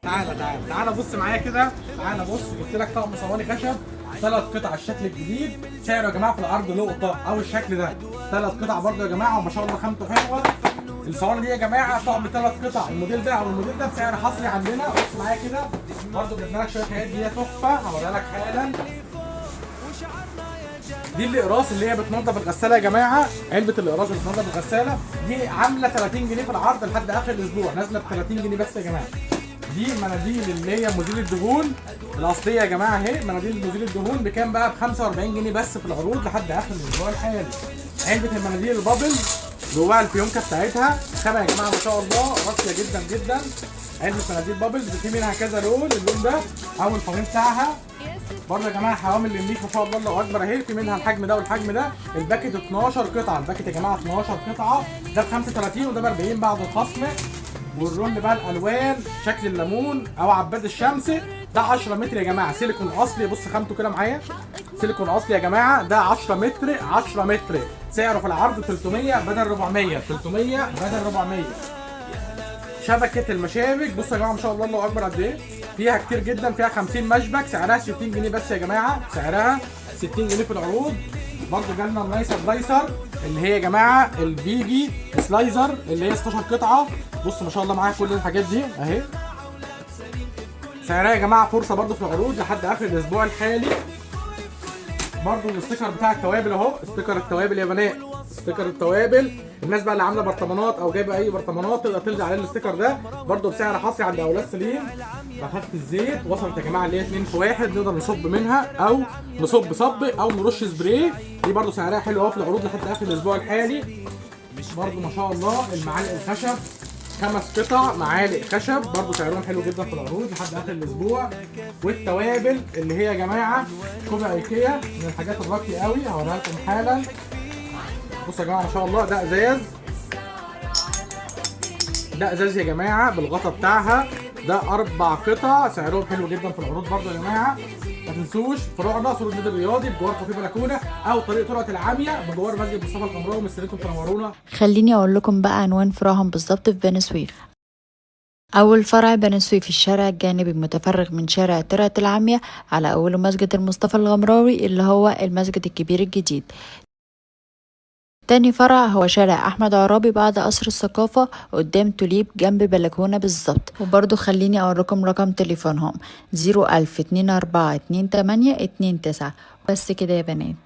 تعالى تعالى تعالى بص معايا كده، تعالى بص، جبت لك طقم صواني خشب 3 قطع الشكل الجديد، سعره يا جماعة في العرض لقطة او الشكل ده 3 قطع برده يا جماعة، وما شاء الله خامته حلوة. الصواني دي يا جماعة طقم 3 قطع، الموديل ده او الموديل ده بسعر حصري عندنا. بص معايا كده برده جبنا لك شوية حاجات جديدة تحفة هوريها لك حالا. دي الاقراص اللي هي بتنظف الغسالة يا جماعة، علبة الاقراص اللي بتنظف الغسالة دي عامله 30 جنيه في العرض لحد اخر الاسبوع، نازله ب 30 جنيه بس يا جماعة. دي مناديل اللي هي مزيل الدهون الاصلية يا جماعة اهي، مناديل مزيل الدهون بكام بقى؟ ب 45 جنيه بس في العروض لحد اخر الاسبوع الحالي. علبة المناديل ال bubble جواها الفيونكه بتاعتها خامة يا جماعة ما شاء الله راقية جدا جدا. علبة مناديل bubble في منها كذا لون، اللون ده او الفريم بتاعها برضه يا جماعة. حوامل الميك ما شاء الله الله اكبر اهي، في منها الحجم ده والحجم ده. ال packet 12 قطعه، ال packet يا جماعة 12 قطعه، ده ب 35 وده ب 40 بعد الخصم. والرول بقى الالوان شكل الليمون او عباد الشمس، ده 10 متر يا جماعة، سيليكون اصلي. بص خامته كده معايا، سيليكون اصلي يا جماعة، ده 10 متر 10 متر، سعره في العرض 300 بدل 400، 300 بدل 400. شبكة المشابك بصوا يا جماعة ما شاء الله الله اكبر قد ايه، فيها كتير جدا، فيها 50 مشبك، سعرها 60 جنيه بس يا جماعة، سعرها 60 جنيه في العروض. برضو جالنا ال nicer dicer اللي هي يا جماعة ال veggie slicer اللي هي 16 قطعه، بصوا ما شاء الله معاها كل الحاجات دي اهي، سعرها يا جماعة فرصة برضو في العروض لحد اخر الاسبوع الحالي. برضو ال sticker بتاع التوابل اهو، sticker التوابل يا بنات، sticker التوابل، الناس بقى اللي عامله برطمانات او جايبه اي برطمانات تقدر تلزق عليه ال sticker ده برضو بسعر حصري عند اولاد سليم. بخاخه الزيت وصلت يا جماعة اللي هي 2 في 1، نقدر نصب منها او نصب صب او نرش سبراي، دي برضو سعرها حلو اهو في العروض لحد اخر الاسبوع الحالي. برضو ما شاء الله المعالق الخشب 5 قطع معالق خشب برضو سعرهم حلو جدا في العروض لحد اخر الاسبوع. والتوابل اللي هي يا جماعة كوب ايكيا من الحاجات الراقية قوي هوريها لكم حالا. بصوا يا جماعة ما شاء الله ده ازاز، ده ازاز يا جماعة بالغطا بتاعها، ده 4 قطع سعرهم حلو جدا في العروض برضو يا جماعة. ما تنسوش فروعنا سور النادي الرياضي بجوار كافيه بلكونة او طريق طرقه العامية بجوار مسجد مصطفى الغمراوي. مستنيكم تنورونا. خليني اقول لكم بقى عنوان فروعهم بالظبط في بني سويف. اول فرع بني سويف الشارع الجانبي المتفرغ من شارع ترعة العامية على اوله مسجد المصطفى الغمراوي اللي هو المسجد الكبير الجديد. تاني فرع هو شارع احمد عرابي بعد قصر الثقافة قدام توليب جنب بلكونة بالظبط. وبرضو خليني اوريكم رقم تليفونهم 01000 24 28 29. بس كده يا بنات.